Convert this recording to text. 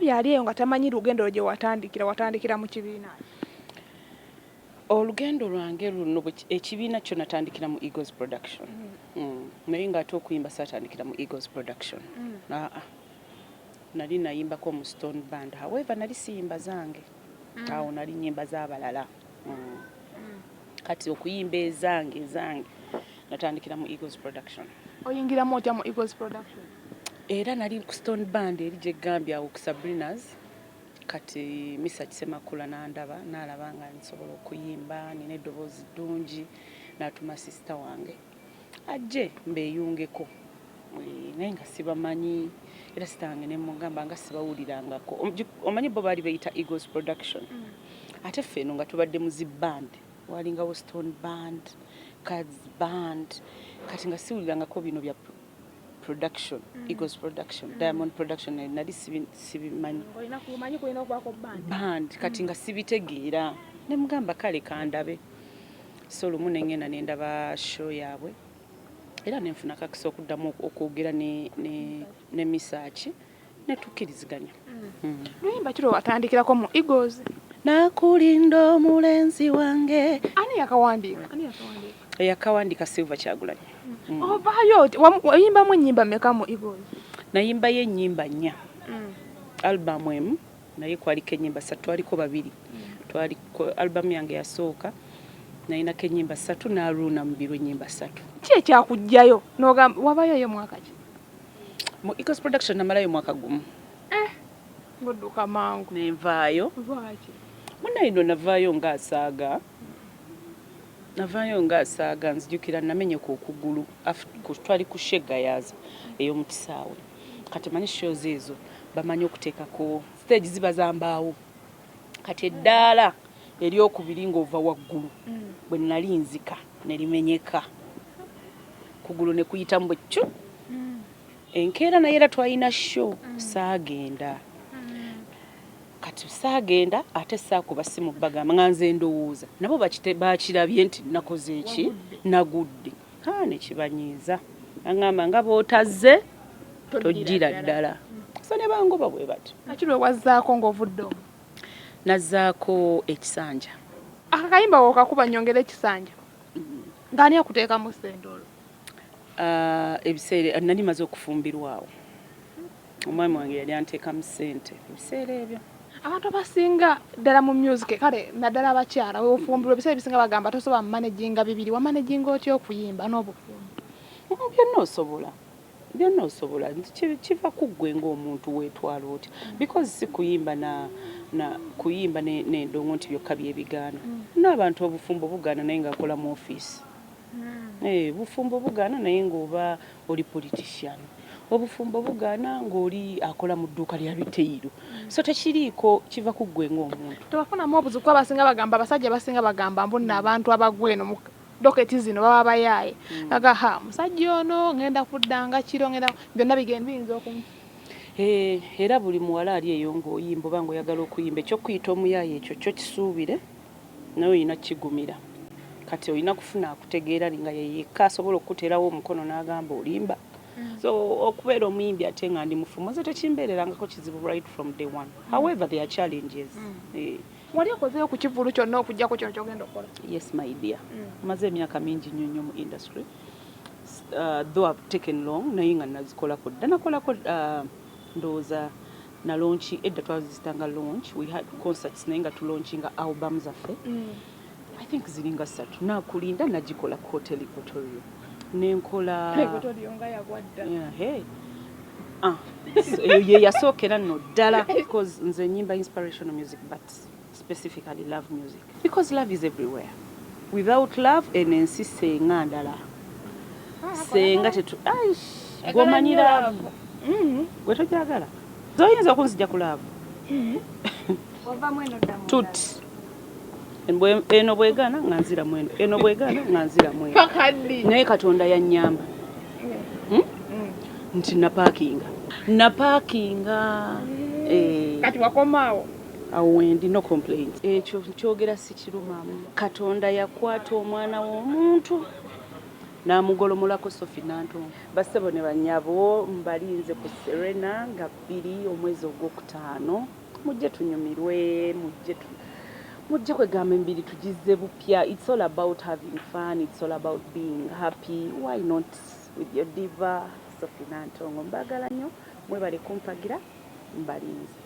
Omulabi ali eyo nga tamanyi lugendo lwo gye watandikira, watandikira mu kibiina ki? Olugendo lwange luno, ekibiina kyo natandikira mu Eagles Production. Naye ng'ate okuyimba saatandikira mu Eagles Production. Aa, nali nayimbako mu Stone Band. However, nali siyimba zange awo, nali nyimba z'abalala. Kati okuyimba ezange natandikira mu Eagles Production. Oyingiramu otya mu Eagles Production? Era nali ku Stone Band eri gyegambye awo ku Sabrinas. Kati Misa Kisemakula nandaba, nalaba nga nsobola okuyimba, nina eddoboozi ddungi, natuma sister wange ajje mbeeyungeko. Naye nga sibamanyi, era sister wange nemugamba nga sibawulirangako. Omanyi bo baali beyita Eagles Production, ate ffe eno nga tubadde mu zi band, walingawo Stone Band, Cards Band. Kati nga siwulirangako bino bya production, Eagles Production, Diamond Production, nali sibimanyi. Olina kumanyi kulina okubaako band. Band. Kati nga sibitegeera, nemugamba kale kandabe. So lumu nengenda nendaba show yaabwe, era nenfuna kakisa okuddamu okwogera ne Misaaki, netukkiriziganya. Luyimba ki lwe watandikirako mu Eagles? Nakulinda omulenzi wange. Ani yakawandiika? Ani yakawandiika? Eyakawandiika Silver Kyagulanyi. Ovaayo oti oyimbamu ennyimba mmeka mu Eagles? Nayimbayo ennyimba nnya, album emu, naye kwaliko ennyimba ssatu, twaliko babiri. Twaliko album yange yasooka, nayinako ennyimba ssatu, n'Aruuna Mubiru ennyimba ssatu. Ki ekyakuggyayo nogamba wabayo yo mwaka ki? Mu Eagles Production namalayo mwaka gumu. Ng'odduka mangu. Nenvaayo. Lwaki? Munaye no navaayo ng'asaaga, navaayo ng'asaaga. Nzijukira namenyeka okugulu, twali ku show e Gayaza ey'omu kisaawe. Kati manyi shows ezo bamanyi okuteekako stage, ziba za mbaawo. Kati eddaala eryokubiri ng'ova waggulu, bwe nali nzika ne limenyeka, kugulu ne kuyitamu bwe ccu. Enkeera naye era twalina show, saagenda. Kati saagenda, ate saakuba simu bagamba nga nze ndowooza nabo bakirabye nti nakoze eki, nagudde. Ha, nekibanyiiza, aŋŋamba nga bw'otazze tojjira ddala. So ne bangoba bwe batyo. Lwaki lwe wazzaako ng'ovudde omwo? Nazzaako Ekisanja. Akakayimba wokakuba nyongera Ekisanja, ng'ani akuteekamu ssente olwo? Ah, ebiseera nali maze okufumbirwawo, omwami wange yali anteekamu ssente ebiseera ebyo. Abantu abasinga ddala mu music, kale naddala abakyala, weofumbirwa ebiseera ebisinga bagamba tosobola managinga bibiri. Wamanaginga otya okuyimba n'obufumbo? Byonna osobola, byonna osobola. Kiva ku ggwe ng'omuntu weetwala otya, because si kuyimba na kuyimba n'endongo nti byokka byebigaana. N'abantu obufumbo bugaana naye ng'akola mu ofiisi. Eh, bufumbo bugaana naye ng'oba oli politician, obufumbo bugaana ng'oli akola mu dduuka lya retail. So tekiriiko, kiva ku ggwe ng'omuntu. Tebafunamu obuzibu? Kuba abasinga bagamba, abasajja abasinga bagamba mbu nno abantu abagwa eno mu doketi zino baba bayaaye. Aga ha musajja ono ngenda kuddanga kiro, ngenda byonna bigenda biyinza oku Eh, era buli muwala ali eyo ng'oyimba oba ng'oyagala okuyimba, ekyokuyita omuyaaye ekyo kyo kisuubire, naye olina kukigumira. Kati olina kufuna akutegeera nga ye yekka asobola okukuteerawo omukono n'agamba olimba. So okubeera omuyimbi ate nga ndi mufumbo, nze tekimbeererangako kizibu right from day one. However, there are challenges. Eh, Wali okozeeyo ku kivvulu kyonna okuggyako kino kyogenda okukola? Yes, my dear. Maze emyaka mingi nnyo nnyo mu industry. Though I've taken long, naye nga nazikolako dda. Nakolako, ndowooza na launch edda twazitanga launch. We had concerts naye nga tulaunchinga album zaffe. I think ziringa ssatu. Nakulinda nagikola ku Hotel Equatoria, nenkola Equatoria nga yagwa dda. Yeah, hey. Ah, so eyo ye yasookera nno ddala, because nze nyimba inspirational music, but specifically love music, because love is everywhere. Without love, eno ensi senga ndala, senga tetu. Aish, gwomanyi love, gwe togyagala, zoyinza okunzija ku love. Wavamu eno dda mu Tut eno bwegaana nga nziramu eno, eno bwegaana nga nziramu eno. Paka ddi? Naye Katonda yannyamba. Nti napaakinga, napaakinga. Eh, Kati wakomaawo. Awo wendi, no complaints. Ekyo nkyogera sikirumamu. Katonda yakwata omwana w'omuntu. N'amugolomolako Sophie Nantongo. Bassebo ne bannyabo, mbalinze ku Serena nga 2 omwezi ogwokutaano. Mujje tunyumirwe, mujje tu mujje kwegamba emibiri tugizze bupya. It's all about having fun, it's all about being happy. Why not with your diva Sophie Nantongo? Mbagala nnyo, mwebale kumpagira, mbalinze.